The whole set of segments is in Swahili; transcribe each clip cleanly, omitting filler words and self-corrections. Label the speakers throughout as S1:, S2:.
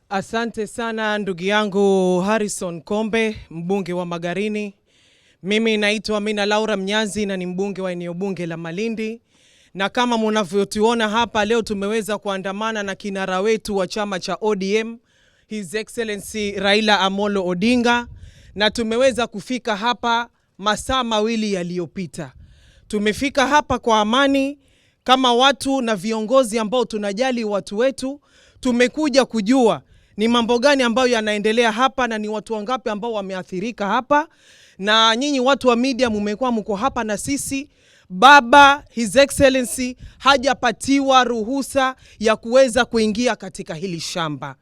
S1: Asante sana ndugu yangu Harrison Kombe, mbunge wa Magarini. Mimi naitwa Amina Laura Mnyazi na ni mbunge wa eneo bunge la Malindi, na kama mnavyotuona hapa leo tumeweza kuandamana na kinara wetu wa chama cha ODM, His Excellency Raila Amolo Odinga, na tumeweza kufika hapa masaa 2 yaliyopita. Tumefika hapa kwa amani kama watu na viongozi ambao tunajali watu wetu. Tumekuja kujua ni mambo gani ambayo yanaendelea hapa na ni watu wangapi ambao wameathirika hapa, na nyinyi watu wa media mumekuwa mko hapa na sisi. Baba His Excellency hajapatiwa ruhusa ya kuweza kuingia katika hili shamba.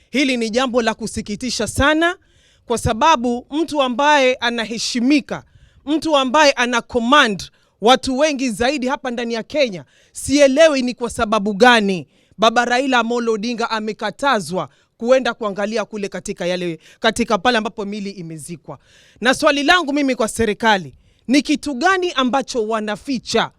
S1: Hili ni jambo la kusikitisha sana, kwa sababu mtu ambaye anaheshimika, mtu ambaye ana command watu wengi zaidi hapa ndani ya Kenya, sielewi ni kwa sababu gani Baba Raila Amolo Odinga amekatazwa kuenda kuangalia kule katika pale ambapo mili imezikwa. Na swali langu mimi kwa serikali ni kitu gani ambacho wanaficha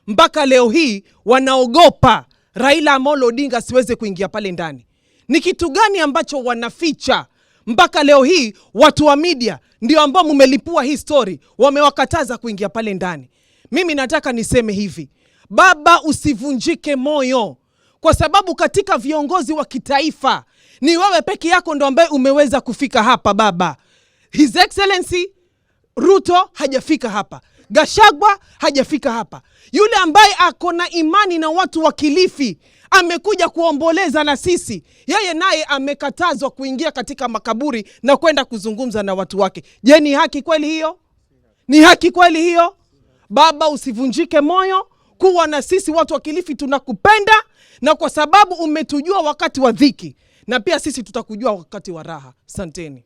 S1: mpaka leo hii wanaogopa Raila Amolo Odinga asiweze kuingia pale ndani? Ni kitu gani ambacho wanaficha mpaka leo hii watu wa media ndio ambao mumelipua hii story, wamewakataza kuingia pale ndani? Mimi nataka niseme hivi, baba, usivunjike moyo, kwa sababu katika viongozi wa kitaifa ni wewe peke yako ndo ambaye umeweza kufika hapa baba. His Excellency Ruto hajafika hapa, Gachagua hajafika hapa. Yule ambaye ako na imani na watu wa Kilifi amekuja kuomboleza na sisi, yeye naye amekatazwa kuingia katika makaburi na kwenda kuzungumza na watu wake. Je, ni haki kweli hiyo? Ni haki kweli hiyo? Baba, usivunjike moyo, kuwa na sisi watu wa Kilifi tunakupenda, na kwa sababu umetujua wakati wa dhiki, na pia sisi tutakujua wakati wa raha. Asanteni.